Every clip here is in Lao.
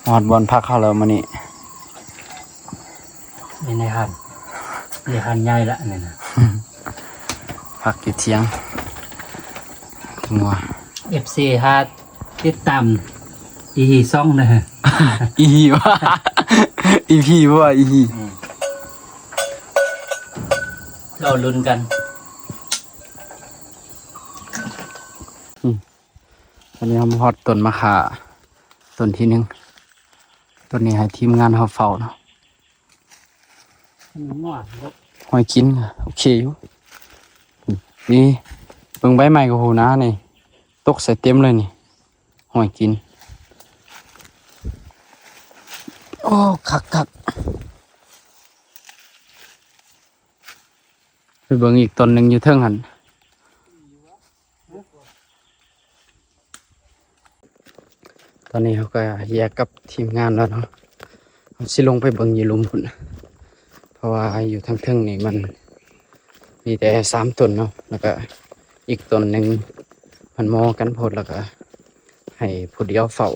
ຮອດບ່ອນພັກເຮົາແລ້ວມື້ນີ້ ນີ້ໃນຫັ້ນ ນີ້ຫັ້ນໃຫຍ່ລະນີ້ນະ ພັກຢູ່ຖຽງງົວ ເອັຟຊີຫາຕິດຕາມ ອີພີສອງເດີ ອີພີວ່າ ອີພີວ່າ ອີພີ ອືມ ລໍລຸ້ນກັນ ອືມ ຕອນນີ້ເຮົາມາຮອດຕົ້ນມະຂາ ຕົ້ນທີໜຶ່ງ ຕົ້ນນີ້ໃຫ້ທີມງານເຮົາເຝົ້າເນາະ ມັນງອກເນາະ ຮອຍກິນໂອເຄຢູ່ ນີ້ ເບິ່ງໃບໄມ້ກໍຮູ້ນະນີ້ ຕົກໃສ່ເຕັມເລີຍນີ້ ຮອຍກິນ ໂອ້ ຄັກໆ ໄປເບິ່ງອີກຕົ້ນໜຶ່ງຢູ່ເທິງຫັ້ນ. ຕອນນີ້ເຮົາກໍແຍກກັບທີມງານແລ້ວເນາະ ເຮົາຊິລົງໄປເບິ່ງຢູ່ລຸ່ມພຸ້ນ ເພາະວ່າຢູ່ທາງເທິງນີ້ມັນມີແຕ່ສາມຕົ້ນເນາະ ແລ້ວກໍອີກຕົ້ນໜຶ່ງມັນມໍກັນໂພດ ແລ້ວກໍໃຫ້ຜູ້ດຽວເຝົ້າ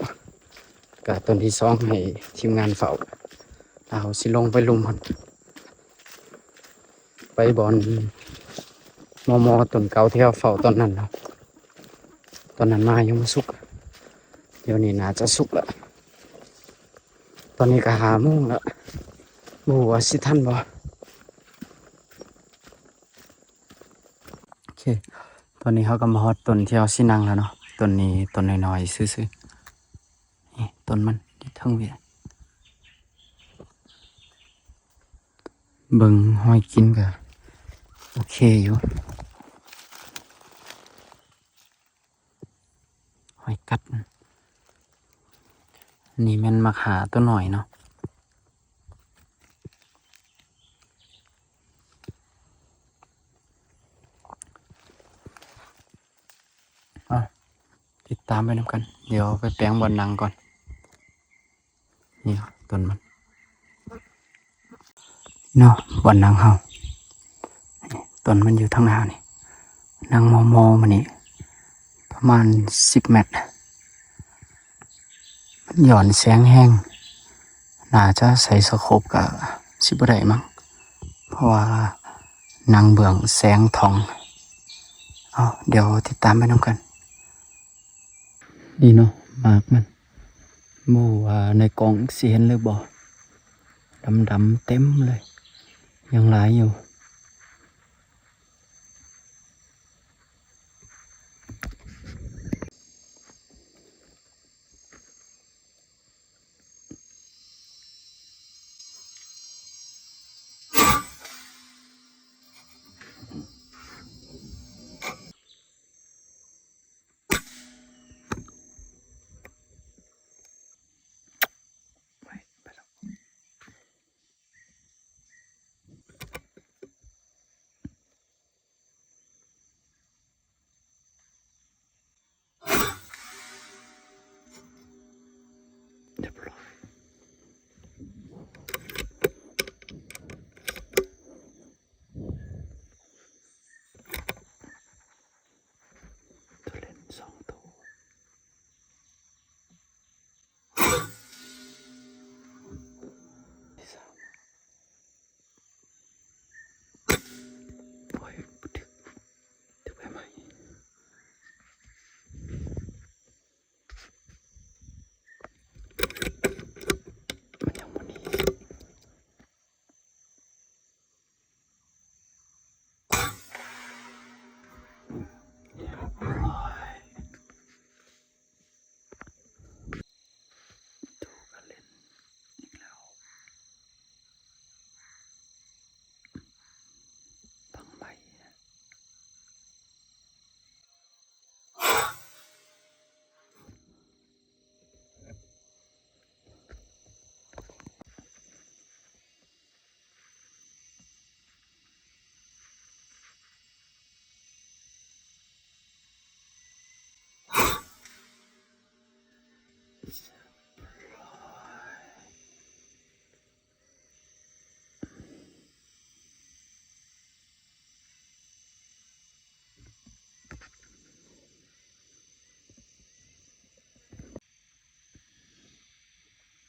ກະຕົ້ນທີສອງໃຫ້ທີມງານເຝົ້າ ແລ້ວເຮົາຊິລົງໄປລຸ່ມພຸ້ນ ໄປບ່ອນມໍ່ໆ ຕົ້ນເກົ່າທີ່ເຮົາເຝົ້າຕອນນັ້ນເນາະ ຕອນນັ້ນມາຍັງບໍ່ສຸກ ດຽວນີ້ໜ້າຈະສຸກລະ ຕອນນີ້ກະຫ້າໂມງລະ ບໍ່ຮູ້ວ່າຊິທັນບໍ່ ໂອເຄ ຕອນນີ້ເຮົາກໍມາຮອດຕົ້ນທີ່ເຮົາຊິນັ່ງແລ້ວເນາະ ຕົ້ນນີ້ຕົ້ນນ້ອຍໆ ຊື່ໆ ນີ້ຕົ້ນມັນຢູ່ເທິງເວຍ ເບິ່ງຮອຍກິນກໍໂອເຄຢູ່ ຮອຍກັດ ນີ້ແມ່ນໝາກຫາໂຕນ້ອຍເນາະ. ເອົາ ຕິດຕາມໄປນຳກັນ ດຽວໄປແປງບ່ອນນັ່ງກ່ອນ ນີ້ເນາະ ຕົ້ນມັນ ເນາະ ບ່ອນນັ່ງເຮົາ ຕົ້ນມັນຢູ່ທາງໜ້ານີ້ ນັ່ງມໍ່ໆ ມານີ້ ປະມານສິບແມັດ ມັນຫຍ້ອນແສງແຮງ ໜ້າຈະໃສ່ສະໂຄບກະຊິບໍ່ໄດ້ມັ້ງ ເພາະວ່ານັ່ງເບື້ອງແສງທ່ອງ. ເອົາ ດຽວຕິດຕາມໄປນຳກັນ. ນີ້ເນາະ ໝາກມັນ ບໍ່ຮູ້ວ່າໃນກ້ອງຊິເຫັນຫຼືບໍ່ ດຳໆ ເຕັມເລີຍ ຍັງຫຼາຍຢູ່. ໂຕເລັກສອງໂຕ. ໂອ້ຍ ບໍ່ຖືກ ຖືກໃບໄມ້ ມັນຍັງບໍ່ໜີ. ຮຽບຮ້ອຍ ຕູກະເລັນອີກແລ້ວ ບັ້ງໄຟ. ໂ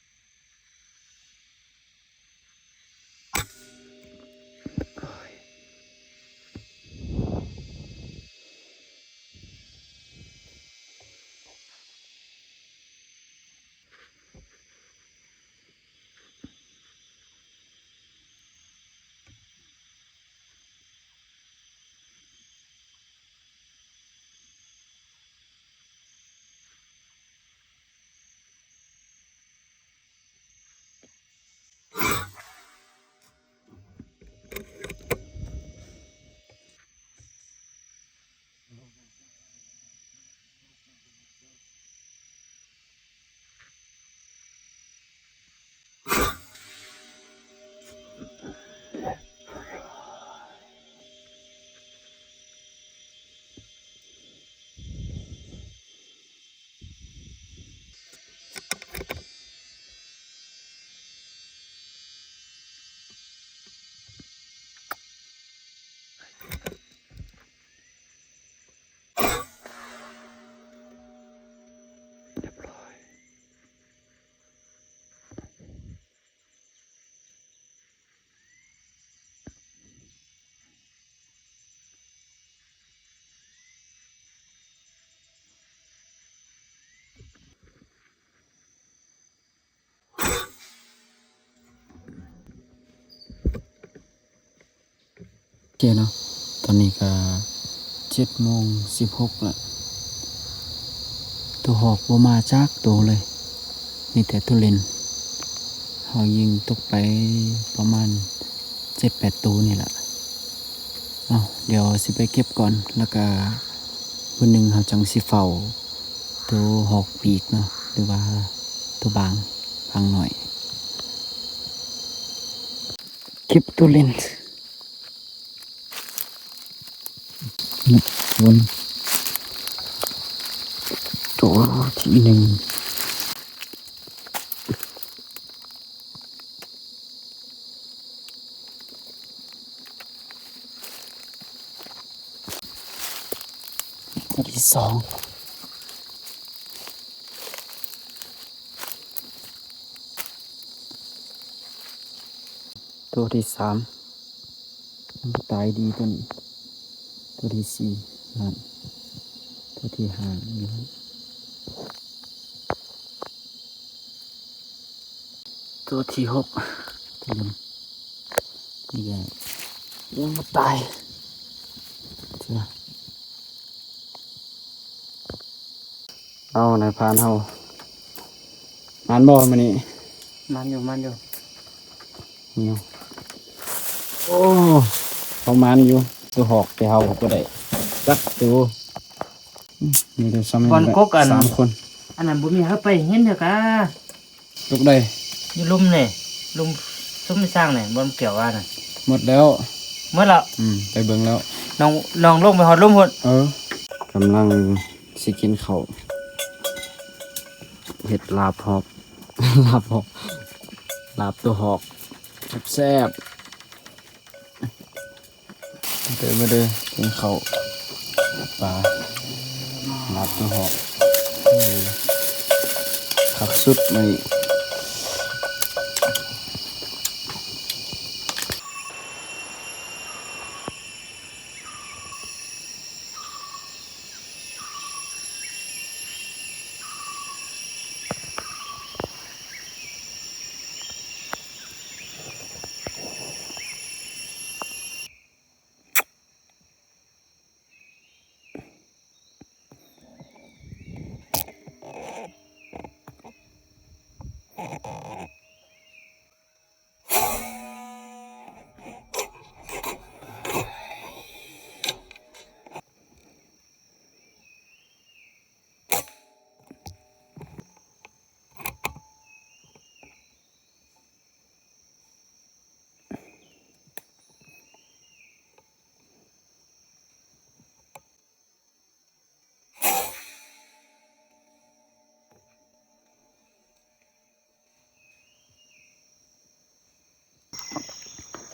ເຄເນາະ ຕອນນີ້ກະເຈັດໂມງສິບຫົກລະ ໂຕຮອກບໍ່ມາຈັກໂຕເລີຍ ມີແຕ່ໂຕເລັນ. ເຮົາຍິງຕົກໄປປະມານເຈັດແປດໂຕນີ້ລະ. ເອົາ ດຽວຊິໄປເກັບກ່ອນ ລະກະມື້ໜຶ່ງເຮົາຈັ່ງຊິເຝົ້າໂຕຮອກປີກເນາະ ຫຼືວ່າໂຕບາງ ບາງໜ້ອຍ. ເກັບໂຕເລັນ ໂຕທີໜຶ່ງ ໂຕທີສອງ ໂຕທີສາມ ຕາຍດີໂຕນີ້ ໂຕທີສີ່ ນັ້ນ ໂຕທີຫ້າ ນີ້ ໂຕທີຫົກ ໂຕນີ້ ນີ້ກະ ໂອ້ ຕາຍ ເທື່ອ. ເອົາ ນາຍພານເຮົາ ໝານບໍ່ມື້ນີ້? ໝານຢູ່ ໝານຢູ່ ນີ້ ໂອ້ ເຮົາໝານຢູ່ ໂຕຮອກ ແຕ່ເຮົາກະບໍ່ໄດ້ຈັກໂຕ. ອືມ ມີແຕ່ຊ່ຳນີ້ ບ່ອນກົກອັນ ສາມຄົນ ອັນນັ້ນບໍ່ມີ ເຮົາໄປເຫັນເດີກະ. ຕົກໃດ? ຢູ່ລຸ່ມນີ້ ລຸ່ມ ຊຸມຊ່າງນີ້ ບ່ອນແກ້ວວ່ານະ. ໝົດແລ້ວ ໝົດແລ້ວ. ອືມ ໄປເບິ່ງແລ້ວ ນ້ອງ ນ້ອງລົງໄປຮອດລຸ່ມພຸ້ນ. ເອີ ກຳລັງຊິກິນເຂົ້າ ເຮັດລາບຮອກ ລາບຮອກ ລາບໂຕຮອກ ແຊບໆ. ມາເດີ ມາເດີ ກິນເຂົ້າປາ ລາບໂຕຮອກ ຄັກສຸດມື້ນີ້.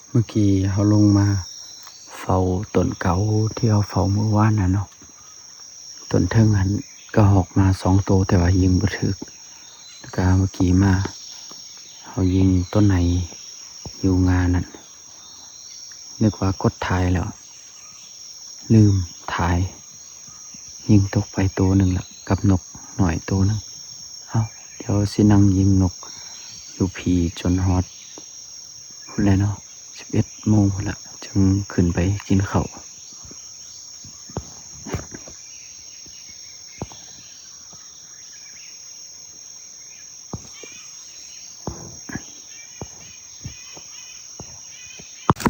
ເມື່ອກີ້ເຮົາລົງມາເຝົ້າຕົ້ນເກົ່າທີ່ເຮົາເຝົ້າມື້ວານນັ້ນເນາະ, ຕົ້ນເທິງຫັ້ນກະຮອກມາສອງໂຕ ແຕ່ວ່າຍິງບໍ່ຖືກ. ແລ້ວກະເມື່ອກີ້ມາເຮົາຍິງຕົ້ນໃນຢູ່ງ່ານັ້ນ ນຶກວ່າກົດຖ່າຍແລ້ວ ລືມຖ່າຍ ຍິງຕົກໄປໂຕໜຶ່ງລະ ກັບນົກນ້ອຍໂຕໜຶ່ງ. ເອົ້າ ດຽວຊິນັ່ງຍິງນົກຢູ່ພີ້ຈົນຮອດພຸ້ນແຫຼະເນາະ ສິບເອັດໂມງພຸ້ນລະ ຈຶ່ງຂຶ້ນໄປກິນເຂົ້າ.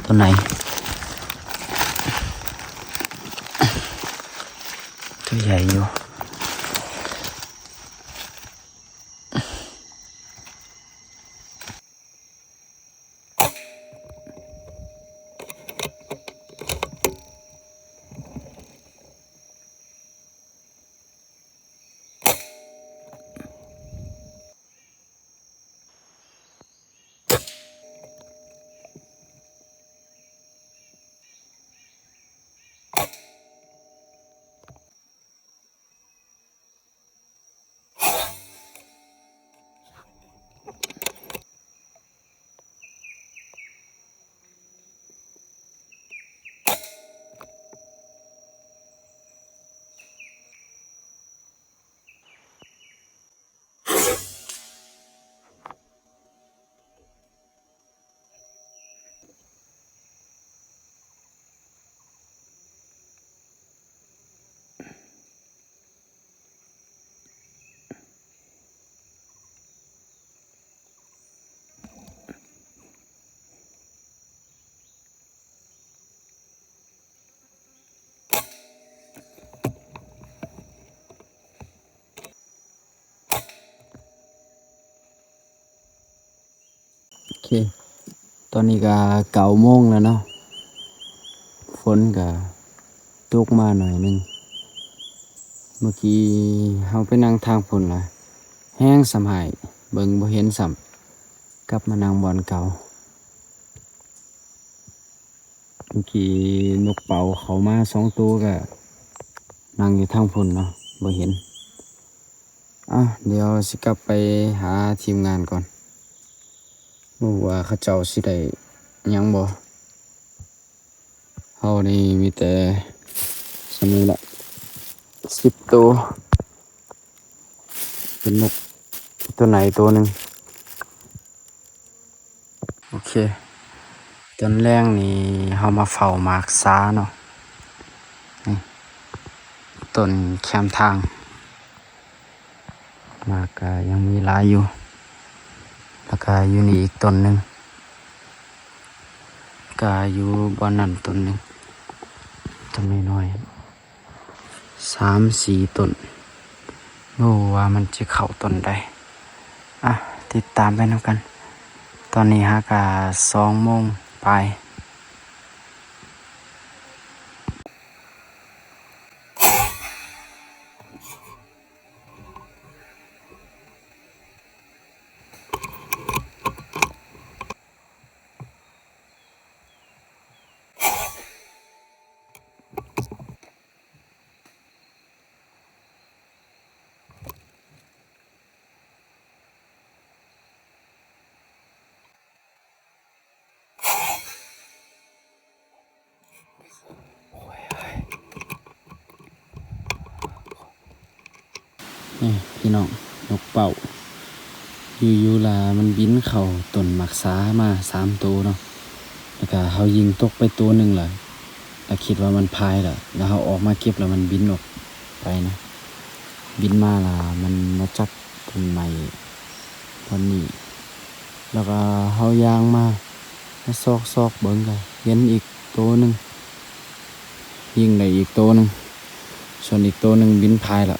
ໂຕໃນ ໂຕໃຫຍ່ຢູ່. ເຄ ຕອນນີ້ກະເກົ້າໂມງແລ້ວເນາະ ຝົນກະຕົກມາໜ້ອຍໜຶ່ງ. ເມື່ອກີ້ເຮົາໄປນັ່ງທາງພຸ້ນລະ ແຮງສ່ຳຮ້າຍ ເບິ່ງບໍ່ເຫັນຊ້ຳ ກັບມານັ່ງບ່ອນເກົ່າ. ເມື່ອກີ້ນົກເປົ້າເຂົ້າມາສອງໂຕ ກະນັ່ງຢູ່ທາງພຸ້ນເນາະ ບໍ່ເຫັນ. ອ່ະ ດຽວຊິກັບໄປຫາທີມງານກ່ອນ ບໍ່ຮູ້ວ່າເຂົາເຈົ້າຊິໄດ້ຫຍັງບໍ່. ເຮົານີ້ມີແຕ່ສ່ຳນີ້ລະ ສິບໂຕ. ເປັນນົກໂຕໃນໂຕໜຶ່ງ. ໂອເຄ ຕອນແລງນີ້ເຮົາມາເຝົ້າໝາກສາເນາະ ນີ້ ຕົ້ນແຄມທາງ ໝາກກະຍັງມີຫຼາຍຢູ່. ແລ້ວກະຢູ່ນີ້ອີກຕົ້ນໜຶ່ງ ກະຢູ່ບ່ອນນັ້ນຕົ້ນໜຶ່ງ ຕົ້ນນ້ອຍໆ ສາມສີ່ຕົ້ນ. ບໍ່ຮູ້ວ່າມັນຈະເຂົ້າຕົ້ນໃດ. ອ່ະ ຕິດຕາມໄປນຳກັນ. ຕອນນີ້ຫາກະສອງໂມງປາຍ. ນີ້ພີ່ນ້ອງ ນົກເປົ້າ ຢູ່ໆລະມັນບິນເຂົ້າຕົ້ນໝາກສາມາສາມໂຕເນາະ. ແລ້ວກະເຮົາຍິງຕົກໄປໂຕໜຶ່ງລະ ລະຄິດວ່າມັນພາຍລະ ລະເຮົາອອກມາເກັບລະມັນບິນອອກໄປນະ. ບິນມາລະມັນມາຈັບຕົ້ນໄມ້ບ່ອນນີ້ ແລ້ວກະເຮົາຍ່າງມາ ມາຊອກໆເບິ່ງກະເຫັນອີກໂຕໜຶ່ງ ຍິງໄດ້ອີກໂຕໜຶ່ງ ສ່ວນອີກໂຕໜຶ່ງບິນພາຍລະ.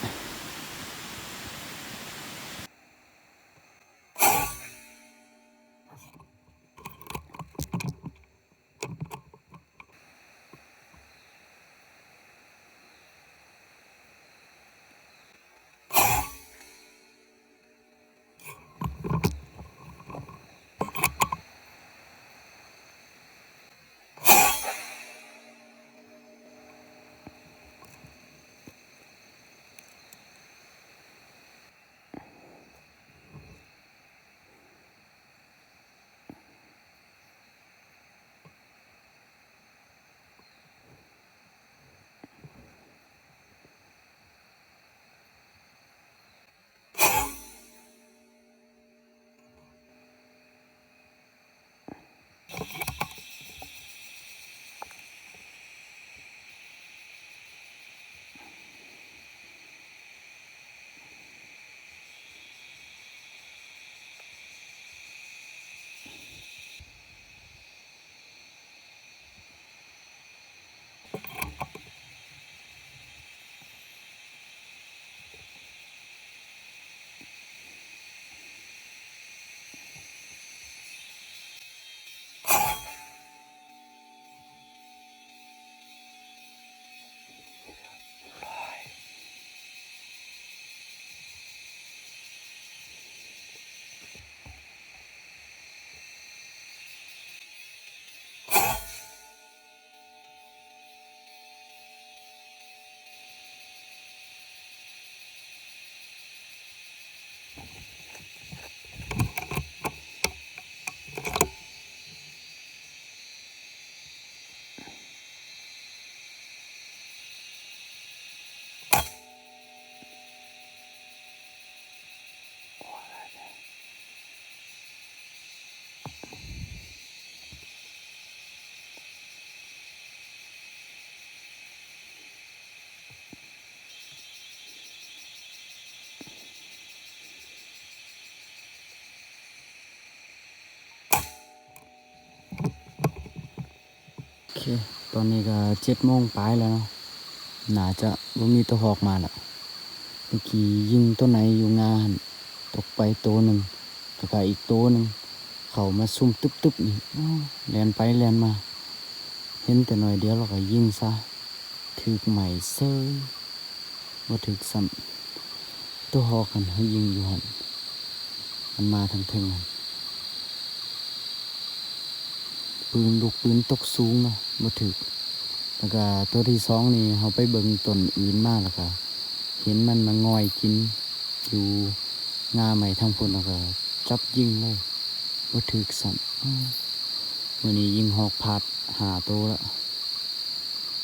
ໂອເຄ ຕອນນີ້ກະເຈັດໂມງປາຍແລ້ວເນາະ ໜ້າຈະບໍ່ມີໂຕຮອກມາລະ. ເມື່ອກີ້ຍິງໂຕໃນຢູ່ງາຫັ້ນ ຕົກໄປໂຕໜຶ່ງ ແລ້ວກະອີກໂຕໜຶ່ງ ເຂົ້າມາຊຸ່ມຕຶບໆນີ້ ອ້າວ ແລ່ນໄປແລ່ນມາ ເຫັນແຕ່ໜ້ອຍດຽວແລ້ວກໍຍິງຊະ ຖືກໄໝ້ເສີຍ ບໍ່ຖືກຊ້ຳ. ໂຕຮອກຫັ້ນ ເຮົາຍິງຢູ່ຫັ້ນ ມັນມາທາງເທິງຫັ້ນ ປືນ ລູກປືນຕົກສູງເນາະ ບໍ່ຖືກ. ແລ້ວກະໂຕທີສອງນີ້ ເຮົາໄປເບິ່ງຕົ້ນອື່ນມາ ແລ້ວກະເຫັນມັນມາງ່ອຍກິນຢູ່ງ່າໄມ້ທາງພຸ້ນ ແລ້ວກະຈັບຍິງເລີຍ ບໍ່ຖືກຊ້ຳ. ມື້ນີ້ຍິງຮອກພາດຫ້າໂຕລະ.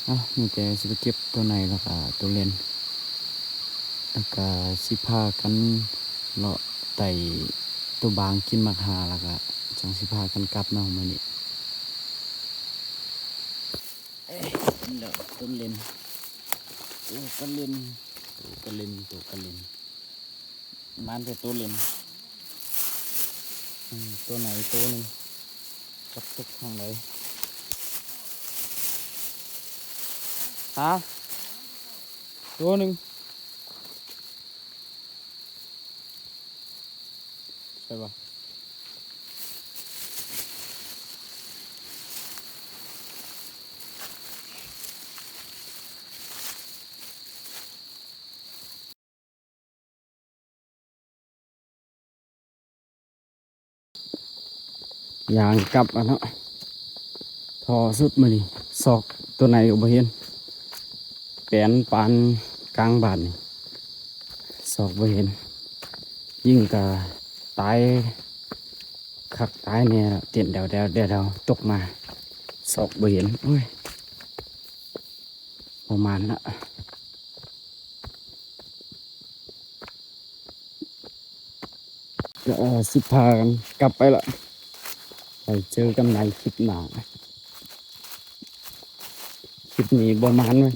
ເອົາ ມີແຕ່ຊິໄປເກັບໂຕໃນ ແລ້ວກະໂຕເລັນ ແລ້ວກະຊິພາກັນເລາະໄຕ່ໂຕບາງກິນໝາກຫາ ແລ້ວກະຈັ່ງຊິພາກັນກັບເນາະມື້ນີ້. ເອີ ເຫັນແລ້ວ ໂຕເລັນ ໂຕກະເລັນ ໂຕກະເລັນ ໂຕກະເລັນ ມາແຕ່ໂຕເລັນ ອືມ ໂຕໃນໂຕໜຶ່ງ ຈັກຕົກທາງໃດ ຮະ ໂຕໜຶ່ງ ໃຊ່ບໍ່? ຍ່າງກັບລະເນາະ ທໍ່ສຸດມື້ນີ້ ຊອກໂຕໃນກໍບໍ່ເຫັນ ແປນປານກາງບ້ານນີ້ ຊອກບໍ່ເຫັນ ຍິງກະຕາຍຄັກຕາຍແນ່ລະ ເຕັ້ນແດວໆໆ ຕົກມາ ຊອກບໍ່ເຫັນ ໂອ້ຍ ປະມານລະ ກະຊິພາກັນກັບໄປລະ ໄປເຈີກັນໃໝ່ຄລິບໜ້າ. ຄລິບນີ້ບໍ່ໝານເວີຍ